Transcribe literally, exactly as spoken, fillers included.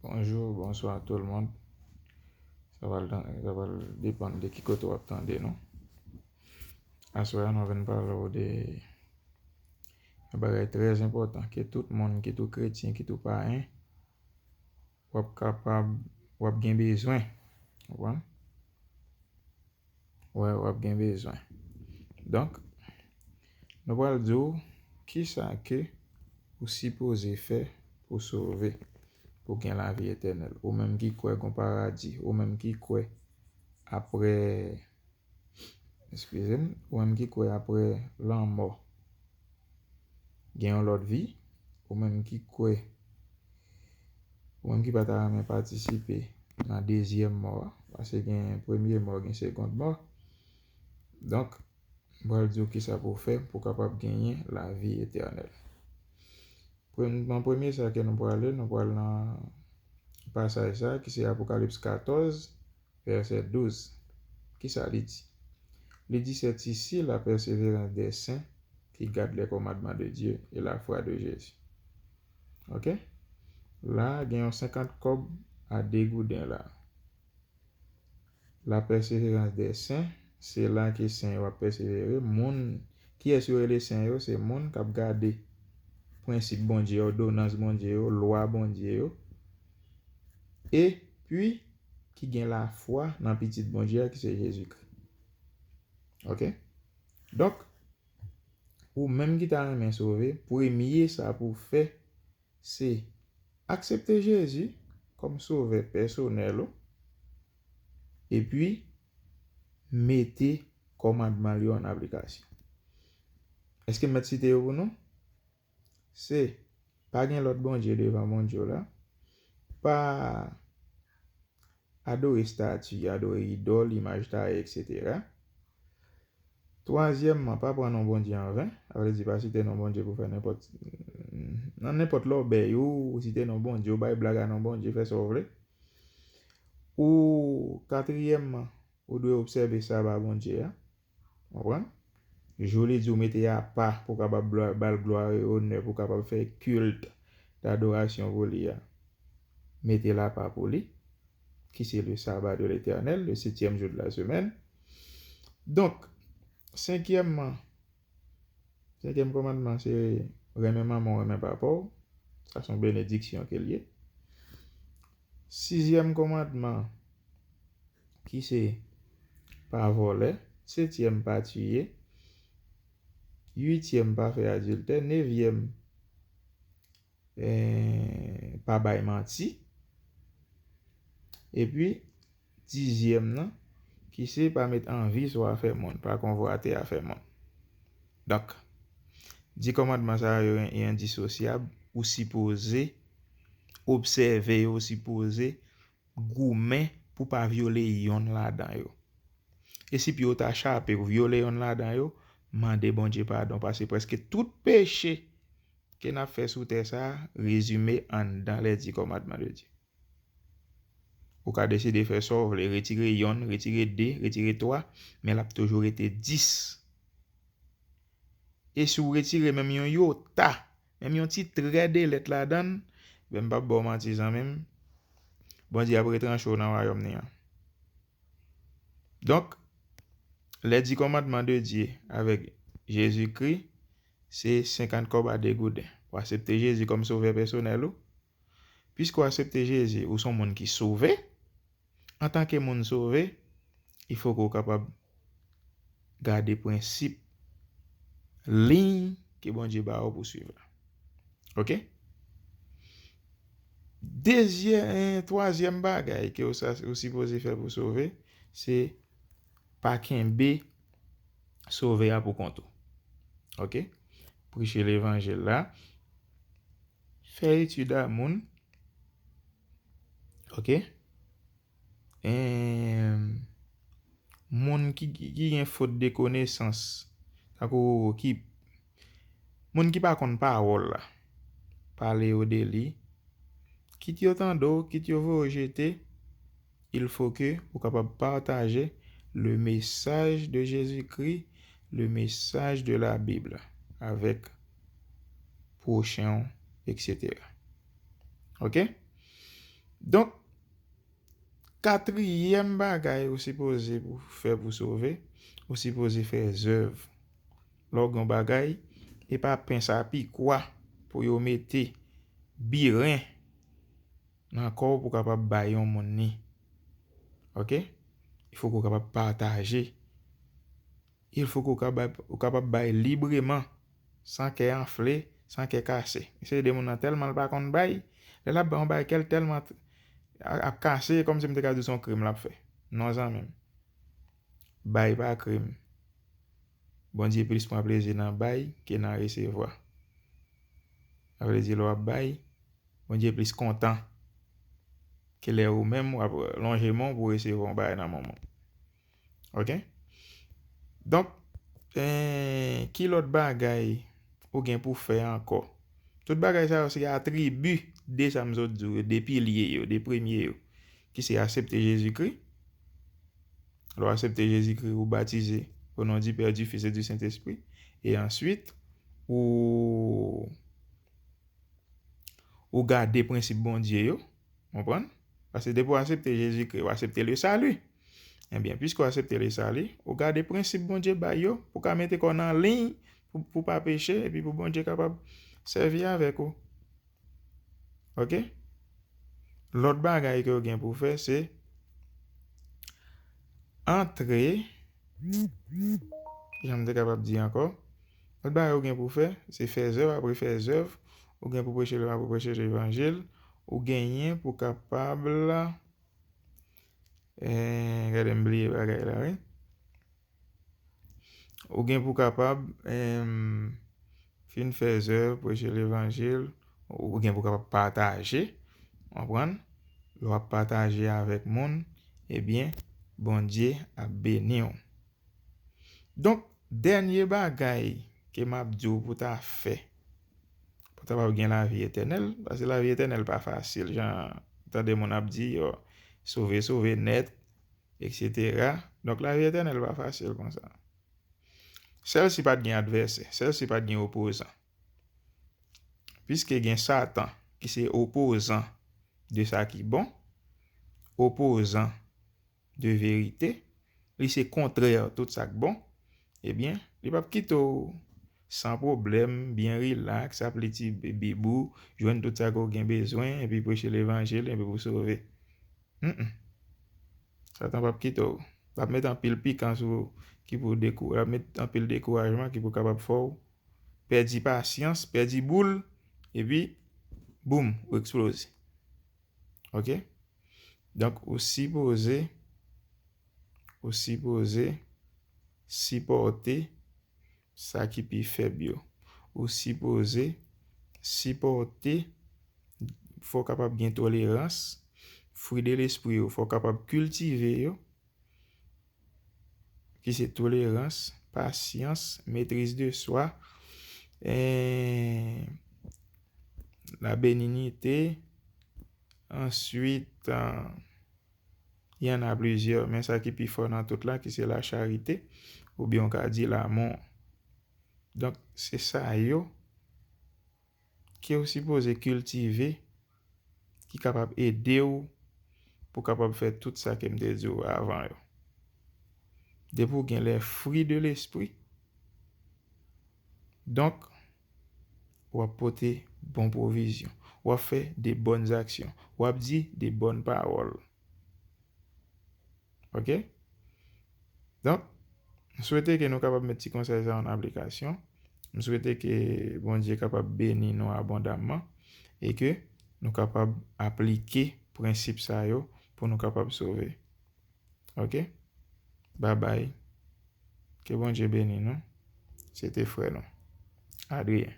Bonjou, bonswa tout le monde. Sa va, sa va depann de ki kote w ap tande nou. Aswè a, nou vin pale w de yon bagay trè enpòtan ke tout moun, kit ou kretyen, kit ou payen, w ap kapab, w ap gen bezwen. Konprann? Wè, w ap gen bezwen. Donk, nou pral di w kisa ke ou sipoze fè pou sove, pou gen lavi etènèl. Ou menm ki kwè gon paradi, ou menm ki kwè apre, eskize m, ou menm ki kwè apre lanmò, gen yon lòt vi, ou menm ki kwè, ou menm ki pa ta renmen patisipe nan dezyèm mò a, paske gen premye mò, gen segond mò. Donk, m pral di w kisa pou w fè pou w kapab genyen lavi etènèl. Prem-, nan premye sa ke nou prale, nou pral nan pasaj sa ki se Apokalips katòz, vèsè douz. Kisa li di? Li di, c'est ici la persévérance des saints qui gardent les commandements de Dieu et la foi de Jésus. Ok? La, gen yon senkant kòb a de gouden la. La persévérance des saints, se la ke sen yo ap pèsevere. Moun, kiyès yo rele sen yo? Se moun k ap gade prensip Bondye, òdonans Bondye yo, lwa Bondye yo. Epi, ki gen lafwa nan Pitit Bondye a, ki se Jezikri. Ok? Donk, ou menm ki ta renmen sove, premye sa pou w fè, se aksepte Jezi kòm sovè pèsonèl ou, epi mete kòmandman l yo an aplikasyon. Èske m mèt site yo pou nou? Se, pa gen lòt Bondye devan Bondye w la. Pa adore estati, adore idòl, imaj taye, etsetera. Twazyèmman, pa pran non Bondye an ven. Sa vle di, pa site non Bondye pou fè nenpòt, nan nenpòt lòbèy ou, ou site non Bondye, ou bay blag a non Bondye, fè sa w vle. Ou, katriyèmman, ou dwe obsève saba Bondye a. Konprann? Jou li di w mete apa pou w kapab glwa-, ba l glwa e onè, pou w kapab fè kilt dadorasyon pou li a. Mete l apa pou li, qui c'est le sabbat de l'Éternel, le septième jour de la semaine. Donk, senkyèmman, senkyèm kòmandman se renmen manman w, renmen papa w. Sa se yon benediksyon ke l ye. Sizyèm kòmandman, ki se pa vòlè. Setyèm, pa tiye. Uityèm, pa fè adiltè. Nevyèm, eh, pa bay manti. Epi, dizyèm nan, ki se pa met anvi sou afè moun, pa konvwate afè moun. Donk, di kòmandman sa yo en-, endisosyab, ou sipoze obsève yo, ou sipoze goumen pou pa vyole yonn ladan yo. E si pye w ta chape ou vyole yonn ladan yo, mande Bondye padon, paske prèske tout peche ke n ap fè sou tè sa a rezime anndan les dix commandements de Dieu. Ou ka deside fè sa w vle, retire yonn, retire de, retire twa, men l ap toujou rete dis. E si w retire menm yon yota, menm yon ti trè de lèt ladan l, ben m p ap ba w manti zanmi m, Bondye ap retranche w nan wayòm ni an. Donk, les dix commandements de Dieu avèk Jezikri, se senkant kòb a de gouden. Ou aksepte Jezi kòm sovè pèsonèl ou. Piske w aksepte Jezi, ou se yon moun ki sove. Antanke moun sove, il faut que w kapab gade prensip, liy ke Bondye ba w pou swiv la. Ok? Dezyè-, eh, twazyèm bagay ke w sa, ou sipoze fè pou sove, se pa kenbe sove a pou kont ou. Ok? Preche levanjil la. Fè etid a moun. Ok? Em, moun ki, ki, ki gen fot de konesans, tankou ki, moun ki pa konn pawòl la, pale yo de li, kit yo tande w, kit yo voye w jete, il faut que ou kapab pataje le message de Jésus-Christ, le message de la Bible avèk pwochen w, etsetera. Ok? Donk, katriyèm bagay ou sipoze pou fè pou sove, ou sipoze fè zèv. Lè w gen yon bagay, e pa pens a pikwa pou yo mete biren nan kò w pou w kapab bay yon moun li. Oke? Il faut que w kapab pataje. Il faut que w kapab, ou kapab bay libreman, san kè anfle, san kè kase. Misye ede moun nan tèlman l pa konn bay, lè l ap bay yon bagay kè l tèlman t-, a-, ap kase, kòmsi m te ka di w se yon krim l ap fè. Non, zanmi m. Bay pa krim. Bondye plis pran plezi nan bay ke nan resevwa. Sa vle di lè w ap bay, Bondye plis kontan ke lè ou menm w ap lonje men w pou w resevwa yon bagay nan men w. Oke? Donk, eh, ki lòt bagay ou gen pou fè ankò? Tout bagay sa yo se atribi de sa m sot di w yo, de pilye yo, de premye yo, ki se aksepte Jezikri. Lè w aksepte Jezikri, ou batize au nom du Père, du Fils et du Saint-Esprit. E answit, ou, ou gade prensip Bondye yo, konprann? Paske depi w aksepte Jezikri, w aksepte le salut. Ebyen, piske w aksepte le salut, ou gade prensip Bondye bay yo, pou w ka mete kò w nan liy, pou, pou w pa peche, epi pou Bondye kapab sèvi avèk ou. Oke? Lòt bagay ke w gen pou w fè, se antre, jan m te kapab di ankò, lòt bagay ou gen pou w fè, se fè zèv apre fè zèv, ou gen pou preche, apre preche levanjil, ou genyen pou kapab, eh, gade m bliye bagay la, wi. Ou gen pou kapab, em, fin fè zèv, preche levanjil, ou gen pou kapab pataje, konprann? Lè w ap pataje avèk moun, ebyen, Bondye ap beni w. Donk, dènye bagay ke m ap di w pou w ta fè, pou w ta kapab gen lavi etènèl, paske lavi etènèl pa fasil, jan tande moun ap di, yo, sove, sove nèt, etsetera. Donk, lavi etènèl pa fasil konsa. Sèl si pa t gen advèsè, sèl si pa t gen opozan. Piske gen Satan, ki se opozan de sa ki bon, opozan de verite, li se kontrè tout sa k bon, ebyen, li p ap kite w san pwoblèm, byen rilaks, ap li ti bib ou, jwenn tout sa ke w gen bezwen, epi preche levanjil, epi pou sove. Mm, mm. Satan p ap kite w. L ap met anpil pikan sou ou ki pou dekou-, l ap met anpil dekourajman ki pou kapab fè w pèdi pasyans, pèdi boul, epi, boum, ou eksploze. Oke? Donk, ou sipoze, ou sipoze sipòte sa ki pi fèb yo. Ou sipoze sipòte, fò w kapab gen tolerans, fwi de lespri yo, fò w kapab kiltive yo, ki se tolerans, pasyans, maîtrise de soi, eh, la bénignité, answit, eh, y en a plusieurs, men sa ki pi fò nan tout la, ki se la charité, oubyen w ka di lanmou. Donk, se sa yo ke w sipoze kiltive, ki kapab ede w pou w kapab fè tout sa ke m te di w avan yo. Depi w gen les fruits de l'esprit, donk, w ap pote bon pwovizyon, w ap fè de bòn aksyon, w ap di de bòn pawòl. Oke? Donk, m swete ke nou kapab met ti konsèy sa yo an aplikasyon. M swete ke Bondye kapab beni nou abondamman e ke nou kapab aplike prensip sa yo pou nou kapab sove. Oke? Babay. Ke Bondye beni nou. Se te frè nou, Adrien.